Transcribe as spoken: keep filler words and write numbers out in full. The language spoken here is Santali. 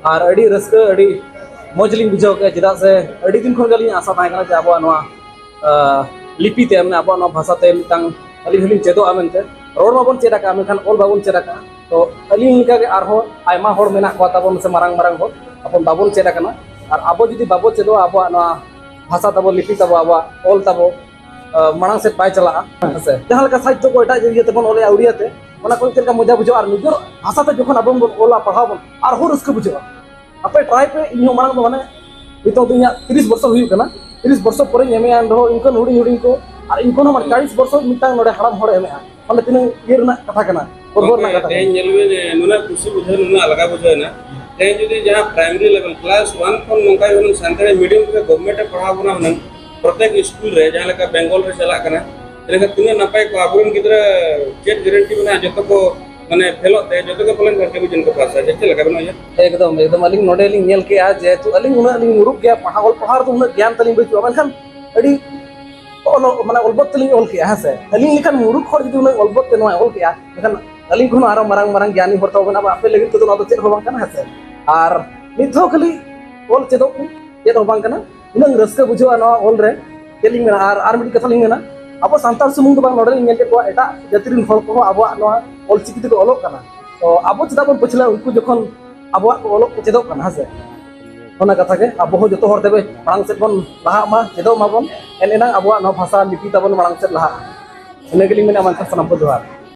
ᱟᱨ ᱟᱹᱰᱤ ᱨᱟᱹᱥᱠᱟᱹ, ᱟᱹᱰᱤ ᱢᱚᱡᱽ ᱞᱤᱧ ᱵᱩᱡᱷᱟᱹᱣ ᱠᱮᱫᱟ, ᱪᱮᱫᱟᱜ ᱥᱮ ᱟᱹᱰᱤ ᱫᱤᱱ ᱠᱷᱚᱱ ᱜᱮ ᱟᱹᱞᱤᱧᱟᱜ ᱟᱥᱟ ᱛᱟᱦᱮᱸ ᱠᱟᱱᱟ ᱡᱮ ᱟᱵᱚᱣᱟᱜ ᱱᱚᱣᱟ ᱞᱤᱯᱤ ᱛᱮ, ᱢᱟᱱᱮ ᱟᱵᱚᱣᱟᱜ ᱱᱚᱣᱟ ᱵᱷᱟᱥᱟ ᱛᱮ ᱢᱤᱫᱴᱟᱝ ᱟᱹᱞᱤᱧ ᱦᱚᱸᱞᱤᱧ ᱪᱮᱫᱚᱜᱼᱟ ᱢᱮᱱᱛᱮ᱾ ᱨᱚᱲ ᱢᱟᱵᱚᱱ ᱪᱮᱫ ᱟᱠᱟᱫᱼᱟ, ᱢᱮᱱᱠᱷᱟᱱ ᱚᱞ ᱵᱟᱵᱚᱱ ᱪᱮᱫ ᱟᱠᱟᱫᱼᱟ᱾ ᱛᱚ ᱟᱹᱞᱤᱧ ᱞᱮᱠᱟᱜᱮ ᱟᱨᱦᱚᱸ ᱟᱭᱢᱟ ᱦᱚᱲ ᱢᱮᱱᱟᱜ ᱠᱚᱣᱟ ᱛᱟᱵᱚᱱ ᱥᱮ ᱢᱟᱨᱟᱝ ᱢᱟᱨᱟᱝ ᱦᱚᱲ, ᱟᱵᱚ ᱵᱟᱵᱚᱱ ᱪᱮᱫ ᱟᱠᱟᱱᱟ᱾ ᱟᱨ ᱟᱵᱚ ᱡᱩᱫᱤ ᱵᱟᱵᱚ ᱪᱮᱫᱚᱜᱼᱟ, ᱟᱵᱚᱣᱟᱜ ᱱᱚᱣᱟ ᱵᱷᱟᱥᱟ ᱛᱟᱵᱚ, ᱞᱤᱯᱤ ᱛᱟᱵᱚ, ᱟᱵᱚᱣᱟᱜ ᱚᱞ ᱛᱟᱵᱚ ᱢᱟᱲᱟᱝ ᱥᱮᱫ ᱵᱟᱭ ᱪᱟᱞᱟᱜᱼᱟ᱾ ᱦᱮᱸ ᱥᱮ? ᱡᱟᱦᱟᱸ ᱞᱮᱠᱟ ᱥᱟᱦᱤᱛᱛᱚ ᱠᱚ ᱮᱴᱟᱜ ᱤᱭᱟᱹ ᱛᱮᱵᱚᱱ ᱚᱞᱮᱜᱼᱟ ᱩᱲᱤᱭᱟ ᱛᱮ, ᱚᱱᱟ ᱠᱚ ᱪᱮᱫ ᱞᱮᱠᱟ ᱢᱚᱡᱟ ᱵᱩᱡᱷᱟᱹᱜᱼᱟ, ᱟᱨ ᱱᱤᱡᱮᱨ ᱵᱷᱟᱥᱟ ᱛᱮ ᱡᱚᱠᱷᱚᱱ ᱟᱵᱚ ᱵᱚᱱ ᱚᱞᱟ, ᱯᱟᱲᱦᱟᱣ ᱵᱚᱱ, ᱟᱨᱦᱚᱸ ᱨᱟᱹᱥᱠᱟᱹ ᱵᱩᱡᱷᱟᱹᱜᱼᱟ᱾ ᱟᱯᱮ ᱴᱨᱟᱭ ᱯᱮ᱾ ᱤᱧ ᱦᱚᱸ ᱢᱟᱲᱟᱝ ᱫᱚ, ᱢᱟᱱᱮ, ᱱᱤᱛᱚᱜ ᱫᱚ ᱤᱧᱟᱹᱜ ᱛᱤᱨᱤᱥ ᱵᱚᱨᱥᱚ ᱦᱩᱭᱩᱜ ᱠᱟᱱᱟ᱾ ᱛᱤᱨᱤᱥ ᱵᱚᱨᱥᱚ ᱯᱚᱨᱮᱧ ᱮᱢᱮᱜᱼᱟ ᱮᱱ ᱨᱮᱦᱚᱸ, ᱤᱱᱠᱟᱹᱱ ᱦᱩᱰᱤᱧ ᱦᱩᱰᱤᱧ ᱠᱚ, ᱟᱨ ᱤᱧ ᱠᱷᱚᱱ ᱦᱚᱸ ᱢᱟᱱᱮ ᱪᱟᱞᱤᱥ ᱵᱚᱨᱥᱚ ᱢᱤᱫᱴᱟᱝ ᱱᱚᱰᱮ ᱦᱟᱲᱟᱢ ᱦᱚᱲᱮ ᱮᱢᱮᱜᱼᱟ, ᱢᱟᱱᱮ ᱛᱤᱱᱟᱹᱜ ᱤᱭᱟᱹ ᱨᱮᱱᱟᱜ ᱠᱟᱛᱷᱟ ᱠᱟᱱᱟ, ᱜᱚᱨᱵᱚ ᱨᱮᱱᱟᱜ ᱠᱟᱛᱷᱟ ᱠᱟᱱᱟ᱾ ᱛᱮᱦᱮᱧ ᱧᱮᱞ ᱵᱤᱱ, ᱱᱩᱱᱟᱹᱜ ᱠᱩᱥᱤ ᱵᱩᱡᱷᱟᱹᱣ, ᱱᱩᱱᱟᱹᱜ ᱟᱞᱜᱟ ᱵᱩᱡᱷᱟᱹᱣ ᱮᱱᱟ᱾ ᱛᱮᱦᱮᱧ ᱡᱩᱫᱤ ᱡᱟᱦᱟᱸ ᱯᱨᱟᱭᱢᱟᱨᱤ ᱞᱮᱵᱮᱞ, ᱠᱞᱟᱥ ᱚᱣᱟᱱ ᱠᱷᱚᱱ ᱱᱚᱝᱠᱟ ᱡᱩᱫᱤ ᱥᱟᱱᱛᱟᱲᱤ ᱢᱤᱰᱤᱭᱟᱢ ᱛᱮ ᱜᱚᱵᱷᱢᱮᱱᱴ ᱮ ᱯᱟᱲᱦᱟᱣ ᱵᱚᱱᱟ ᱦᱩᱱᱟᱹᱝ, ᱯᱨᱚᱛᱮᱠ ᱥᱠᱩᱞ ᱨᱮ, ᱡᱟᱦᱟᱸ ᱞᱮᱠᱟ ᱵᱮᱝᱜᱚᱞ ᱨᱮ ᱪᱟᱞᱟᱜ ᱠᱟᱱᱟ, ᱮᱱᱠᱷᱟᱱ ᱛᱤᱱᱟᱹᱜ ᱱᱟᱯᱟᱭ ᱠᱚᱜᱼᱟ᱾ ᱟᱵᱚᱨᱮᱱ ᱜᱤᱫᱽᱨᱟᱹ ᱪᱮᱫ ᱜᱟᱨᱮᱱᱴᱤ ᱢᱮᱱᱟᱜᱼᱟ, ᱡᱚᱛᱚ ᱠᱚ ᱢᱟᱱᱮ ᱯᱷᱮᱞᱚᱜ ᱛᱮ, ᱡᱚᱛᱚ ᱜᱮ ᱯᱟᱞᱮᱱ ᱜᱟᱨᱡᱮᱱ ᱠᱚ ᱯᱟᱥᱟ᱾ ᱪᱮᱫ ᱞᱮᱠᱟ ᱵᱮᱱ ᱩᱭᱦᱟᱹᱨᱟ? ᱮᱠᱫᱚᱢ, ᱮᱠᱫᱚᱢ᱾ ᱟᱹᱞᱤᱧ ᱱᱚᱰᱮ ᱞᱤᱧ ᱧᱮᱞ ᱠᱮᱜᱼᱟ, ᱡᱮᱦᱮᱛᱩ ᱟᱹᱞᱤᱧ ᱩᱱᱟᱹᱜ ᱞᱤᱧ ᱢᱩᱨᱩᱠ ᱜᱮᱭᱟ, ᱯᱟᱲᱦᱟᱣ, ᱚᱞ ᱯᱟᱲᱦᱟᱣ ᱨᱮᱫᱚ ᱩᱱᱟᱹᱜ ᱜᱮᱭᱟᱱ ᱛᱟᱹᱞᱤᱧ ᱵᱟᱹᱪᱩᱜᱼᱟ, ᱢᱮᱱᱠᱷᱟᱱ ᱟᱹᱰᱤ ᱚᱞᱚᱜ, ᱢᱟᱱᱮ ᱚᱞᱵᱚᱛ ᱛᱮᱞᱤᱧ ᱚᱞ ᱠᱮᱜᱼᱟ, ᱦᱮᱸ ᱥᱮ? ᱟᱹᱞᱤᱧ ᱞᱮᱠᱟᱱ ᱢᱩᱨᱩᱠ ᱦᱚᱲ ᱡᱩᱫᱤ ᱩᱱᱟᱹᱜ ᱚᱞᱵᱚᱛ ᱛᱮ ᱱᱚᱣᱟᱭ ᱚᱞ ᱠᱮᱜᱼᱟ, ᱢᱮᱱᱠᱷᱟᱱ ᱟᱹᱞᱤᱧ ᱠᱷᱚᱱ ᱦᱚᱸ ᱟᱨᱚ ᱢᱟᱨᱟᱝ ᱢᱟᱨᱟᱝ ᱜᱮᱭᱟᱱᱤ ᱦᱚᱲ ᱛᱟᱵᱚ ᱢᱮᱱᱟᱜ ᱵᱚᱱᱟ, ᱟᱯᱮ ᱞᱟᱹᱜᱤᱫ ᱛᱮᱫᱚ ᱱᱚᱣᱟ ᱫᱚ ᱪᱮᱫ ᱦᱚᱸ ᱵᱟᱝ ᱠᱟᱱᱟ, ᱦᱮᱸ ᱥᱮ? ᱟᱨ ᱢᱤᱫ ᱫᱷᱟᱣ ᱠᱷᱟᱹᱞᱤ ᱚᱞ ᱪᱮᱫᱚᱜ ᱯᱮ, ᱪᱮᱫ ᱦᱚᱸ ᱵᱟᱝ ᱠᱟᱱᱟ᱾ ᱩᱱᱟᱹᱜ ᱨᱟᱹᱥᱠᱟᱹ ᱵᱩᱡᱷᱟᱹᱜᱼᱟ ᱱᱚᱣᱟ ᱚᱞ ᱨᱮ᱾ ᱪᱮᱫ ᱞᱤᱧ ᱢᱮᱱᱟ, ᱟᱨ, ᱟᱨ ᱢᱤᱫᱴᱤᱡ ᱠᱟᱛᱷᱟ ᱞᱤᱧ ᱢᱮᱱᱟ, ᱟᱵᱚ ᱥᱟᱱᱛᱟᱲ ᱥᱩᱢᱩᱝ ᱫᱚ ᱵᱟᱝ, ᱱᱚᱰᱮ ᱞᱤᱧ ᱧᱮᱞ ᱠᱮᱫ ᱠᱚᱣᱟ, ᱮᱴᱟᱜ ᱡᱟᱹᱛᱤ ᱨᱮᱱ ᱦᱚᱲ ᱠᱚᱦᱚᱸ ᱟᱵᱚᱣᱟᱜ ᱱᱚᱣᱟ ᱚᱞ ᱪᱤᱠᱤ ᱛᱮᱠᱚ ᱚᱞᱚᱜ ᱠᱟᱱᱟ᱾ ᱛᱚ ᱟᱵᱚ ᱪᱮᱫᱟᱜ ᱵᱚᱱ ᱯᱟᱹᱪᱷᱞᱟᱹᱜᱼᱟ? ᱩᱱᱠᱩ ᱡᱚᱠᱷᱚᱱ ᱟᱵᱚᱣᱟᱜ ᱠᱚ ᱚᱞᱚᱜ ᱠᱚ ᱪᱮᱫᱚᱜ ᱠᱟᱱᱟ, ᱦᱮᱸ ᱥᱮ? ᱚᱱᱟ ᱠᱟᱛᱷᱟ ᱜᱮ, ᱟᱵᱚ ᱦᱚᱸ ᱡᱚᱛᱚ ᱦᱚᱲ ᱛᱮᱵᱚ ᱢᱟᱲᱟᱝ ᱥᱮᱫ ᱵᱚᱱ ᱞᱟᱦᱟᱜ ᱢᱟ, ᱪᱮᱫᱚᱜ ᱢᱟᱵᱚᱱ, ᱮᱱ ᱮᱱᱟᱝ ᱟᱵᱚᱣᱟᱜ ᱱᱚᱣᱟ ᱵᱷᱟᱥᱟ ᱞᱤᱯᱤ ᱛᱟᱵᱚᱱ ᱢᱟᱲᱟᱝ ᱥᱮᱫ ᱞᱟᱦᱟᱜᱼᱟ᱾ ᱤᱱᱟᱹ ᱜᱮᱞᱤᱧ ᱢᱮᱱᱟ, ᱢᱟ ᱮᱱᱠᱷᱟᱱ ᱥᱟᱱᱟᱢ ᱠᱚ ᱡᱚᱦᱟᱨ᱾